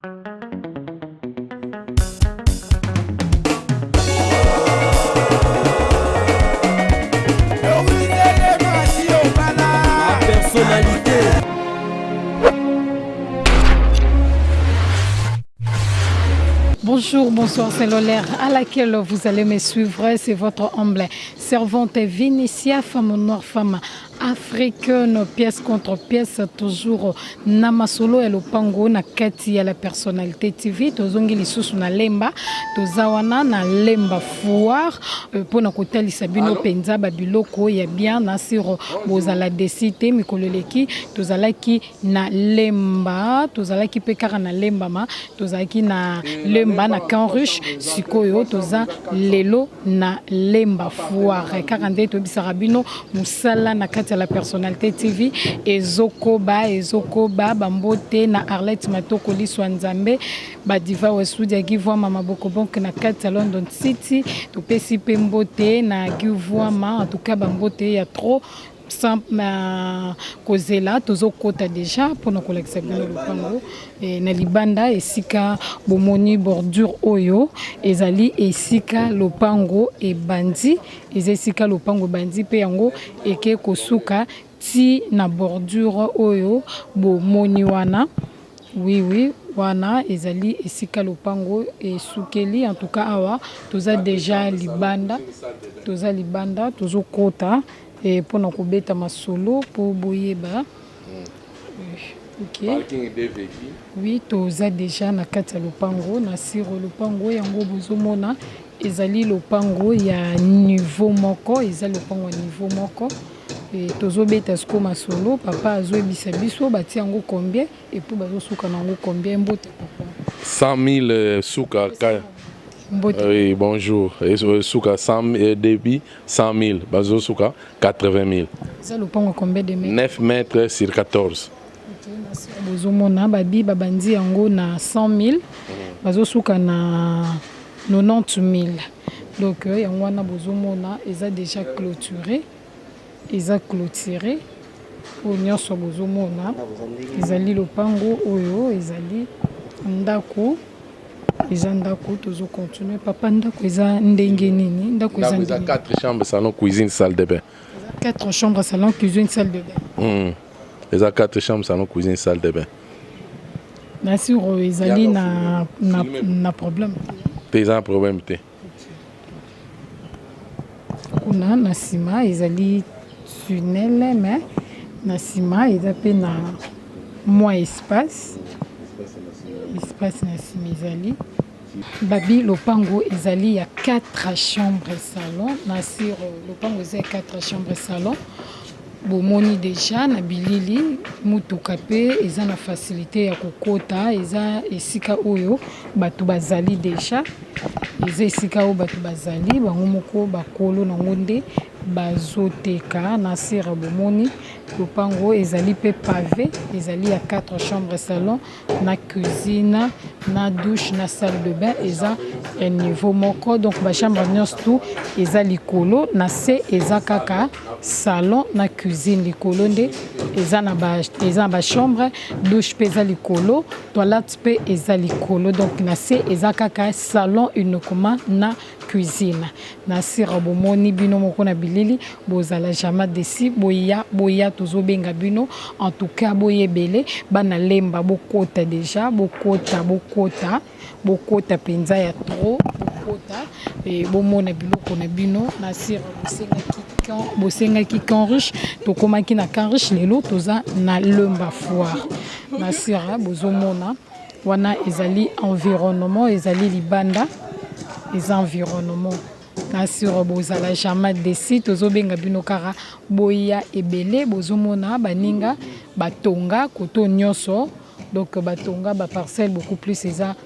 Personnalité. Bonjour, bonsoir, c'est l'heure à laquelle vous allez me suivre. C'est votre humble servante Vinicia, femme noire, femme africaine, pièce contre pièce, toujours na masolo ya lopango na kati ya la personnalité TV. Tozongi lisusu na Lemba, toza wana na Lemba foire mpona kotalisa bino mpenza babiloko ya bien na siro bozala desi te. Mikolo eleki tozalaki na Lemba, tozalaki mpe kaka na Lemba, ma tozalaki na Lemba na Camp Ruche. Sikoyo toza lelo na Lemba foire, kaka nde toyebisaka bino mosala na kati ya la personnalité TV ezokoba ezokoba. Bambote na Arlette Matoko, liso ya Nzambe, badiva Wesudi ya Givwama Maboko Bonk na kati ya London City. Topesi mpe mbote na Givwama, en tout cas bambote ya trop. Sans kozela, tozokota deja mpona kolakisa bino lopango na libanda. Esika bomoni bordure oyo ezali esika lopango ebandi, eza esika lopango ebandi mpe yango eke kosuka ti na bordure oyo bomoni wana. Oui, wana ezali esika lopango esukeli. En tout cas awa toza deja libanda, toza libanda, tozokota mpona kobeta masolo mpo boyeba. Ok, oui, toza deja na kati ya lopango na siro. Lopango yango bozomona ezali lopango ya niveau moko, eza lopango ya niveau moko. Tozobeta siko masolo, papa azoyebisa biso batia yango combien et puis bazosuka na yango combien. Mbote papa. 100 000 suka ka. Mbote. Oui, bonjour. Suka 100 débit 100 000, bazosuka 80 000. Eza lopango combien de mètres? 9 mètres sur 14. Bozomona babi babandi yango na 100 000, bazosuka na 90 000. Donc yango wana bozomona eza déjà clôturé, eza clôturé. Oyo nyonso bozomona ezali lopango, oyo ezali ndako, eza ndako. Tozocontinue papa, ndako eza ndenge nini? Ndako eza Ndako eza ndenge 4 chambres, salon, cuisine, salle de bain. 4 chambres, salon, cuisine, salle de bain. Eza 4 chambres, salon, cuisine, salle de bain. Na sur oyo ezali na problème? Te, eza na problème te. Kuna na nsima ezali tunnel, mais na nsima eza mpe na mwa espace na nsima ezali. Babi lopango ezali ya 4 chambre salon na sur lopango eza ya 4 chambre salon. Bomoni deja na bilili, mutuka mpe eza na facilité ya kokota. Eza esika oyo bato bazali deja, eza esika oyo bato bazali bango moko, bakolo nango nde bazoteka. Na sire bomoni lopango ezali mpe pavé, ezali ya 4 chambre salon na cuisine na douche na salle de bain, eza ya niveau moko. Donc bachambre nyonso tu eza likolo, na se eza kaka salon na cuisine. Likolo nde eza na bachambre, douche mpe eza likolo, toilette mpe eza likolo. Donc na se eza kaka salon uniquement na cuisine. Na sira bomoni bino moko na bilili, bozala jamais déçus. Boya, boya, tozobenga bino. En tout cas boyebele bana Lemba, bokota déjà, bokota, bokota, bokota mpenza ya trop, bokota bomona biloko na bino. Na sira bosengaki Camp Riche, tokomaki na Camp Riche, lelo toza na Lemba foire. Na sira bozomona wana ezali environnement, ezali libanda, eza environnement. Na sur bozala jamais déçus, tozobenga bino kaka boya ebele. Bozomona baninga batonga koto nyonso, donc batonga baparcelle beaucoup plus eza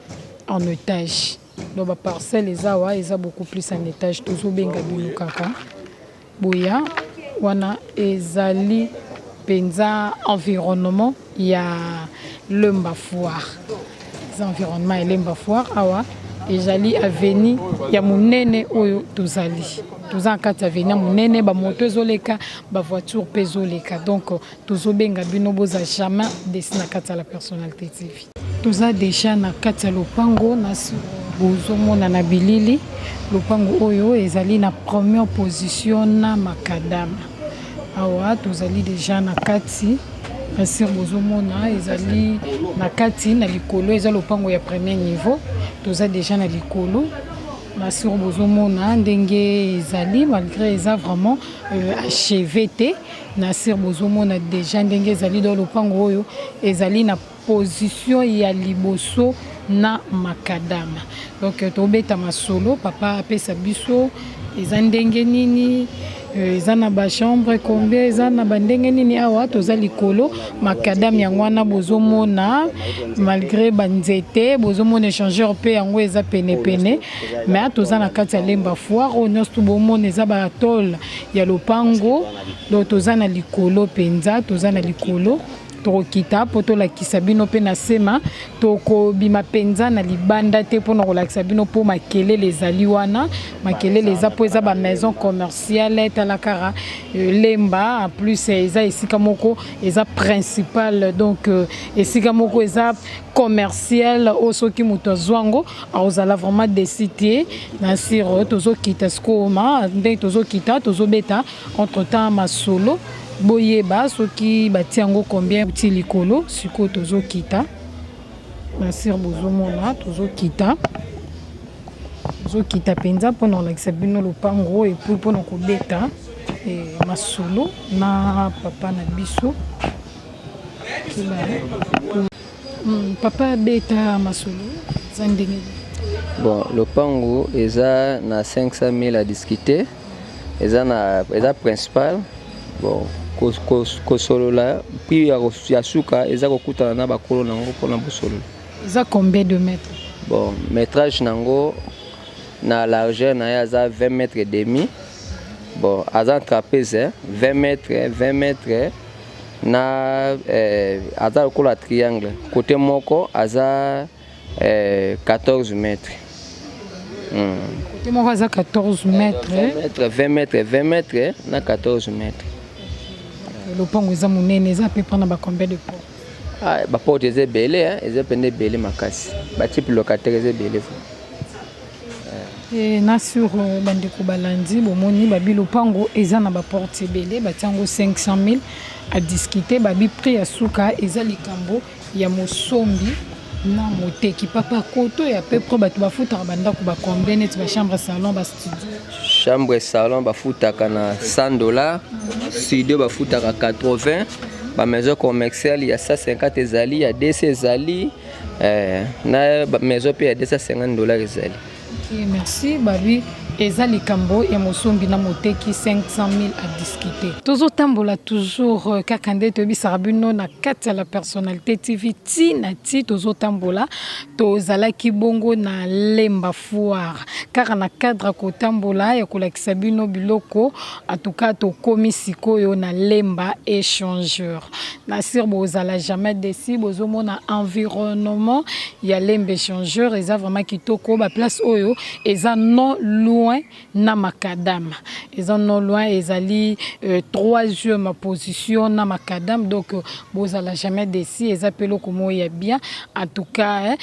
en étage. Donc baparcelle eza awa, eza beaucoup plus en étage. Tozobenga bino kaka boya. Wana ezali mpenza environnement ya Lemba foire, eza environnement ya Lemba foire. Awa ezali avenue ya monene oyo tozali, toza na kati ya avenue ya monene, bamoto ezoleka, bavoiture mpe ezoleka. Donc tozobenga bino, boza jamais déçus na kati ya la personnalité TV. Toza dejà na kati ya lopango na bozomona na bilili lopango oyo ezali na première position na macadam. Awa tozali dejà na kati bien bozomona ezali na kati na likolo eza lopango ya premier niveau toza dejà na likolo na sur bozomona ndenge ezali malgré eza vraiment achevé te. Na sur bozomona dejà ndenge ezali do lopango oyo ezali na position ya liboso na macadam. Donc tobeta masolo, papa apesa biso eza ndenge nini, eza na bachambre combien, eza na bandenge nini. Awa toza likolo macadam yango wana bozomona, malgré banzete bozomona échangeur mpe yango eza penepene, mais toza na kati ya Lemba Foire. Oyo nyonso bomona eza batole ya lopango. Donc toza na likolo mpenza, toza na likolo. Tokokita mpo tolakisa bino mpe na nsema. Tokobima mpenza na libanda te mpona kolakisa bino, mpo makelele ezali wana. Makelele eza mpo eza bamaison commerciale. Tala kaka Lemba, en plus eza esika moko eza principal, donc esika moko eza commercial oyo soki moto azwa yango akozala vraiment déçu te. Na sire tozokita sikoyo, ma ndenge tozokita, tozobeta entre temps masolo, boyeba soki batia yango combien ti likolo. Sikoyo tozokita na sire, bozomona tozokita, tozokita mpenza mpona kolakisa bino lopango et puis mpona kobeta masolo na papa na biso. Papa, abeta masolo, eza ndenge? Bon, lopango eza na 500 000 à discuter. Eza na eza principal. Bon, kosolola prix ya suka eza kokutana na bakolo nango mpona bosolola. Eza combien de mètres? Bon, métrage nango na largeur na ye aza 20 mètres et demi. Bon, aza trapèze, 20 mètres, 20 mètres na aza lokola triangle, côté moko aza 14 mètres. Côté moko aza 14 mètres. 20 mètres, 20 mètres, 20 mètres na 14 mètres. Lopango eza monene, eza pe mpona ba combien de porte? Ah, baporte eza ebele, eza pene ebele makasi. Batype locataire eza ebele. E na sur bandeko balandi, bomoni babi lopango eza na baporte ebele, batia yango 500 000 à discuter. Babi prix ya suka eza likambo ya mosombi na moteki. Papa, koto ya peu près bato bafutaka bandako bacombien, neti bachambre, salon, bastudio? Chambre, salon bafutaka na 100 $, studio bafutaka 80, bamaison commerciale ya 150 ezali, ya 200 ezali, na maison mpe ya 250 $ ezali. Ok, merci. Babi eza likambo ya mosombi na moteki, 500 000 à discuter. Tozotambola toujours kaka nde toyebisaka bino na kati ya La Personnalité TV ti na ti. Tozotambola, tozalaki bongo na Lemba Foire, kaka na cadre kotambola ya kolakisa bino biloko. En tout cas tokomi sikoyo na Lemba Échangeur. Na sir bozala jamais déçu. Bozomona environnement ya Lemba Échangeur eza vraiment kitoko. Baplace oyo eza non loin na macadam, eza non loin, ezali troisième position na macadam. Donc bozala jamais déçu, eza mpe eloko moko ya bien. En tout cas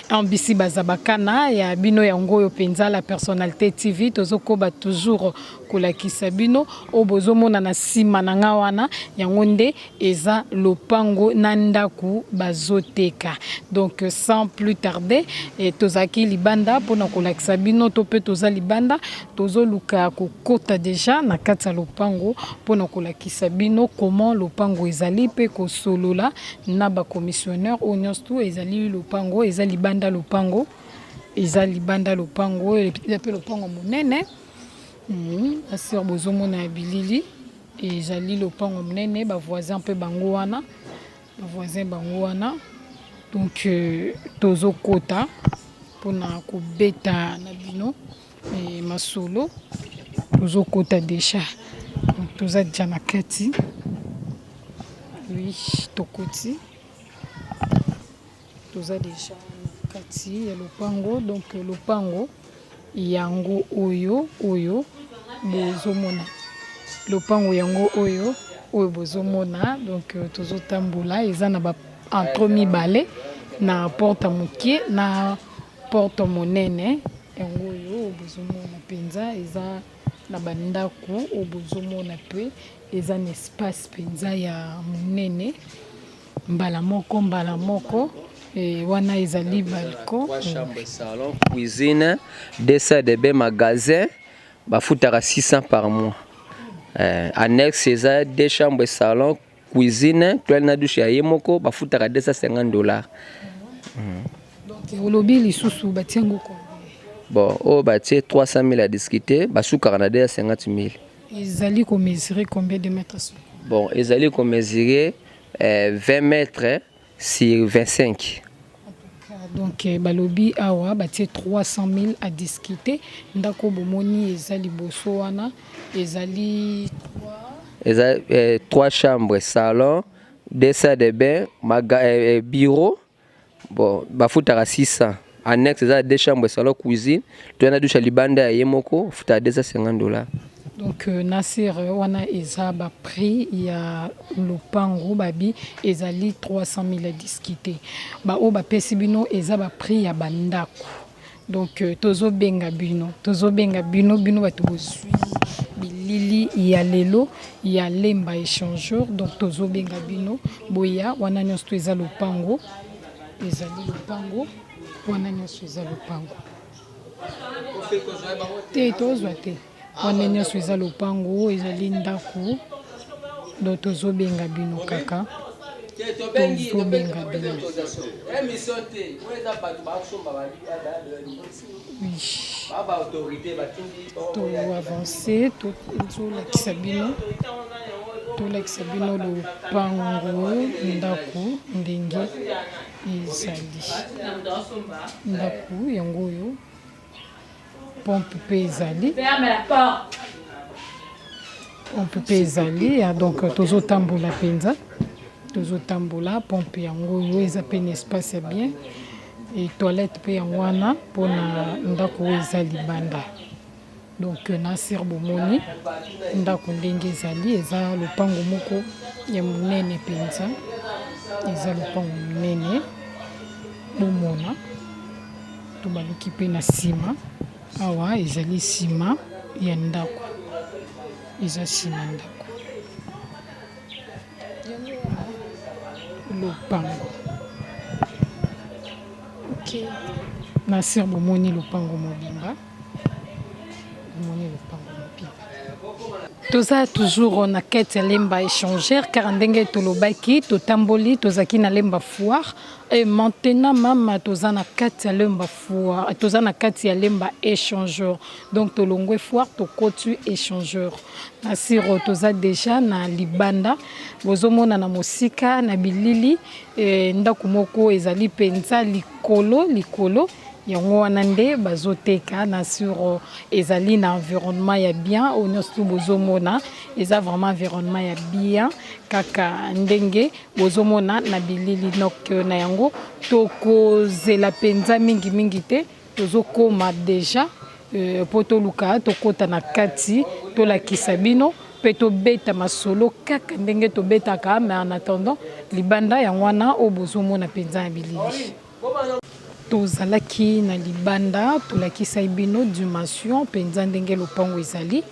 ambisi baza bakana ya bino yango oyo mpenza La Personnalité TV. Tozokoba toujours kolakisa bino oyo bozomona na nsima na nga wana, yango nde eza lopango na ndako bazoteka. Donc sans plus tarder, tozalaki libanda mpona kolakisa bino, to mpe toza libanda, tozoluka kokota deja na kati ya lopango mpona kolakisa bino comment lopango ezali mpe kosolola na bacommissionnaire oyo nyonso tu. Ezali lopango, eza libanda, lopango eza libanda, lopango eza mpe lopango monene. Asir bozomona ya bilili ezali lopango monene. Bavoisin mpe bango wana, bavoisin bango wana. Donc tozokota mpona kobeta na bino masolo. Tozokota deja, donc toza deja na kati. Oui, tokoti, toza deja na kati ya lopango. Donc lopango yango oyo, oyo bozomona, lopango yango oyo, oyo bozomona. Donc tozotambola, eza na ba entrée mibale. Na porte moke na porte monene. Yango oyo bozomona mpenza eza na bandako oyo bozomona mpe eza na espace mpenza ya monene. Mbala moko mbala moko e, wana ezali balcon. Trois chambres, salon, cuisine, deux salles de bain, magasin, bafutaka 600 par mois. Annexe eza deux chambres, salon, cuisine, toilette na douche ya ye moko, bafutaka 250 $. Donc olobi lisusu batie yango combien? Bon, oyo batie 300 000 à discuter, basukaka na 250 000. Ezali komesurer combien de mètres sur? Bon, ezali komesurer 20 mètres sur 25. Donc balobi awa batie 300 000 à discuter. Ndako bomoni eza liboso wana ezali Eza trois chambres, salon, deux salles de bain, bureau. Bon, bafutaka 600. Annexe eza deux chambres, salon, cuisine, toilette na douche ya libanda ya ye moko, bafutaka 250 $. Donc Nasir, wana eza baprix ya lopango. Babi ezali 300 000 à discuter. Baoyo bapesi bino eza baprix ya bandako. Donc tozobenga bino, tozobenga bino, bino bato bozwi bilili ya lelo ya Lemba Échangeur. Donc tozobenga bino, boya. Wana nyonso to eza lopango, ezali lopango. Wana nyonso eza lopango te, tozwa te. Wana nyonso eza lopango, ezali ndako. Donc tozobenga bino kaka, tozobenga bino. Oui, toavance, tozolakisa bino, tolakisa bino lopango, ndako ndenge ezali. Ndako yango oyo, pompe mpe ezali, pompe mpe ezali ya. Donc tozotambola mpenza, tozotambola. Pompe yango oyo eza mpe na espace ya bien e, toilette mpe yango wana mpona ndako oyo eza libanda. Donc Nasir, bomoni ndako ndenge ezali, eza lopango moko ya monene mpenza, eza lopango monene. Bomona, tobaluki mpe na nsima. Awa ezali nsima ya ndako, eza nsima ndako, yango wana lopango. Ok Nasir, bomoni lopango mobimba, bomoni lopango mobimba. Toza toujours na kati ya Lemba Échangeur. Kaka ndenge tolobaki, totamboli, tozalaki na Lemba Foire et maintenant mama toza na kati ya Lemba Foire, toza na kati ya Lemba Échangeur. Donc tolongwe foire, tokoti échangeur. Na siro toza déjà na libanda. Bozomona na mosika na bilili ndako moko ezali mpenza likolo likolo. Yango wana nde bazoteka. Na sur ezali na environnement ya bien. Oyo nyonso tu bozomona eza vraiment environnement ya bien, kaka ndenge bozomona na bilili. Donc na yango tokozela mpenza mingimingi te, tozokóma déjà mpo toluka tokɔta na kati, tolakisa bino mpe tobeta masolo kaka ndenge tobetaka. Mais en attendant, libanda yango wana oyo bozomona mpenza ya bilili. Tozalaki na libanda, tolakisai bino dimension mpenza ndenge lopango ezali.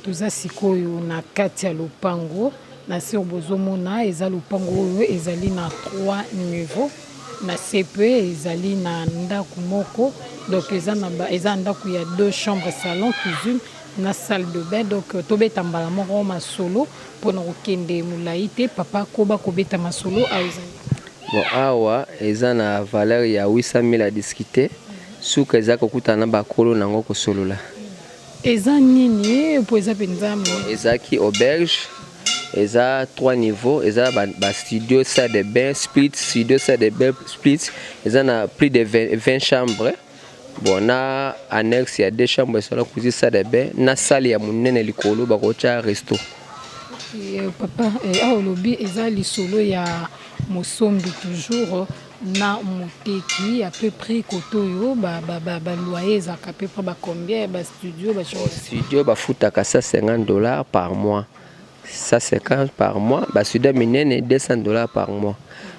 Toza sikoyo na kati ya lopango. Na se oyo bozomona eza lopango oyo ezali na 3 niveau. Na se mpe ezali na ndako moko. Donc eza ndako ya deux chambres, salon, cuisine na salle de bain. Donc tobeta mbala moko masolo mpona kokende molai te. Papa, koba kobeta masolo awa ezali. Bon, awa eza na valeur ya 800 000 à discuter. Suka eza kokutana na bakolo nango, kosolola. Eza nini po eza mpenza? Ezalaki auberge, eza 3 niveaux, eza bastudio, salle de bain split, studio, salle de bain split. Eza na plus de 20, 20 chambres. Bon, na annexe ya deux chambres, salon, cuisine, salle de bain na salle ya monene likolo bakotya resto. Papa, awa olobi eza lisolo ya mosombi toujours na moteki. À peu près kote oyo baloyer ezalaka à peu près bacombien, bastudio, bachambre? Studio bafutaka 150 $ par mois, 150 par mois. Bastudio minene, 200 $ par mois.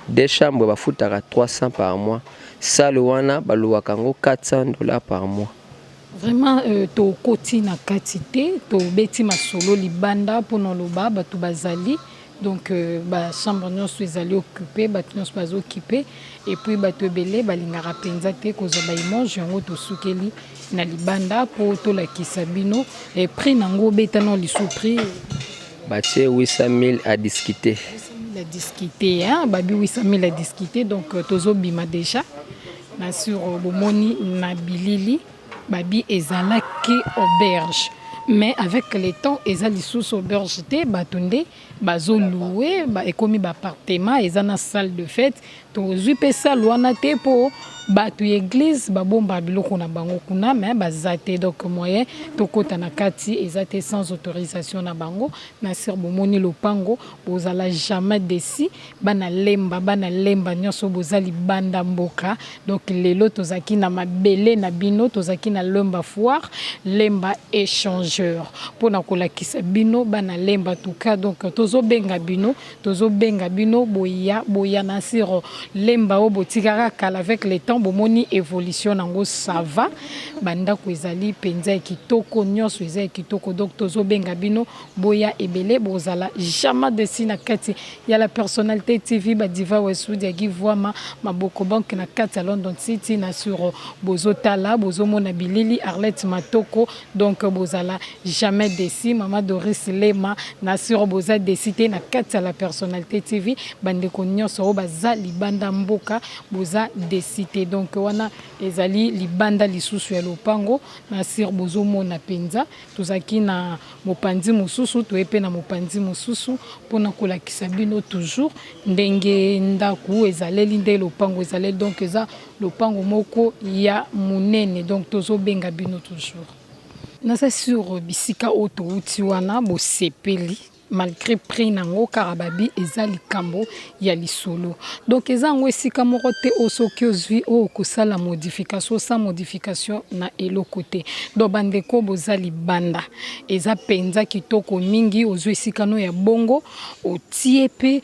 Deux chambres bafutaka 300 par mois. Salle wana balouaka yango 400 $ par mois. Vraiment, tokoti na kati te, tobeti masolo libanda mpona oloba bato bazali. Donc bachambre nyonso ezali occupé, bato nyonso bazokipe. Et puis bato ebele balingaka mpenza te kozwa baimage yango. Tosukeli na libanda mpo tolakisa bino. Prix nango, obetana lisu prix. Batie 800 000, à discuter. 800 000 à discuter, hein? Babi 800 000 à discuter. Donc tozobima déjà na sur bomoni na bilili. Babi ezalaki auberge, mais avec le temps eza lisusu auberge te. Bato nde bazolouer ba, ekomi baappartement, eza na salle de fête. Tozwi mpe salle wana te mpo bato ya église babomba biloko na bango kuna, mais baza te. Donc moyen tokɔta na kati eza te sans autorisation na bango. Na sir bomoni lopango, bozala jamais déçus. Bana Lemba, bana Lemba nyonso boza libanda mboka, donc lelo tozalaki na mabele na bino, tozalaki na Lemba Foire, Lemba Échangeur, mpona kolakisa bino bana Lemba tuka. Donc tozobenga bino, tozobenga bino, boya, boya na sir Lemba oyo botikaka kala. Avec le temps bomoni évolution nango, ça va. Bandako ezali mpenza ya kitoko, nyonso eza ya kitoko. Donc tozobenga bino, boya ebele, bozala jamais déçus na kati ya La Personnalité TV. Badiva Wesud ya Givwama Maboko Banke na kati ya London City na sur bozotala, bozomona bilili Arlette Matoko. Donc bozala jamais déçus. Mama Doris Lema na sur boza déçus te na kati ya La Personnalité TV. Bandeko nyonso oyo baza libanda mboka, boza déçus te. Donc wana ezali libanda lisusu ya lopango na sir. Bozomona mpenza tozalaki na mopanzi mosusu, toye mpe na mopanzi mosusu mpona kolakisa bino toujours ndenge ndako ezaleli, nde lopango ezaleli. Donc eza lopango moko ya monene. Donc tozobenga bino toujours. Naza sur bisika oyo touti wana, bosepeli malgré prix nango kaka. Babi eza likambo ya lisolo. Donc eza yango esika moko te oyo soki ozwi oyo kosala modification sans modification na eloko te. Donc bandeko boza libanda, eza mpenza kitoko mingi. Ozwi esika no ya bongo, otie mpe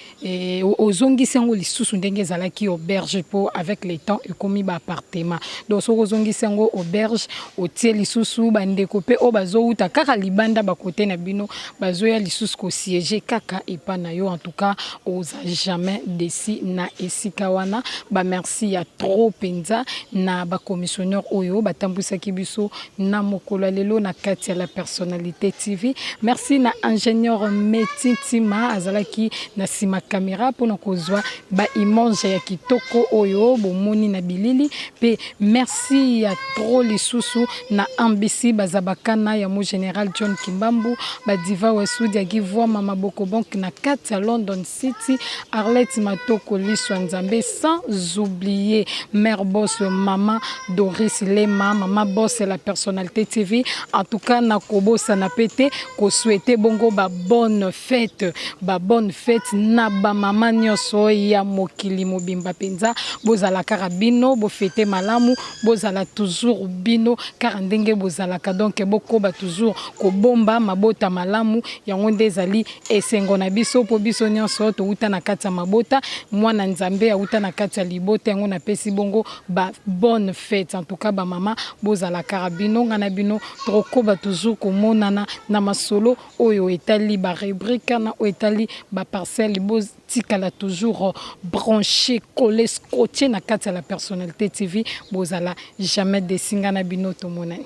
ozongisi yango lisusu ndenge ezalaki auberge, mpo avec le temps ekomi baappartement. Donc soki ozongisi yango auberge, otie lisusu bandeko mpe oyo bazowuta kaka libanda, bakote na bino bazoya lisusu kosiéger kaka epa na yo. En tout cas, oza jamais déçu na esika wana. Bamerci ya trop mpenza na bacommissionnaire oyo batambwisaki biso na mokolo ya lelo na kati ya La Personnalité TV. Merci na ingénieur Meti Ntima, azalaki na nsima caméra mpona kozwa baimage ya kitoko oyo bomoni na bilili. Mpe merci ya trop lisusu na Ambisi Bazabakana ya mo général John Kimbambu, badiva Wesudi ya Givwama Maboko Bank na kati ya London City, Arlette Matoko Liso ya Nzambe, sans oublier mère boss, mama Doris Lema, mama boss La Personnalité TV. En tout cas, nakobosana mpe te kosouhaiter bongo babonne fête, babonne fête na bamama nyonso ya mokili mobimba. Mpenza bozala kaka bino, bofete malamu, bozala toujours bino kaka ndenge bozalaka. Donc bokoba toujours kobomba mabota malamu, yango nde ezali esengo na biso, mpo biso nyonso touta na kati ya mabota. Mwana Nzambe auta na kati ya libota. Yango napesi bongo ba bonne fête. En tout cas, bamama, bozala kaka bino. Ngai na bino tokokoba toujours komonana na masolo oyo etali barubrique na oyo etali baparcelle. Botikala toujours branché, collé, scotché na kati ya La Personnalité TV. Bozala jamais déçus. Ngai na bino tomonani.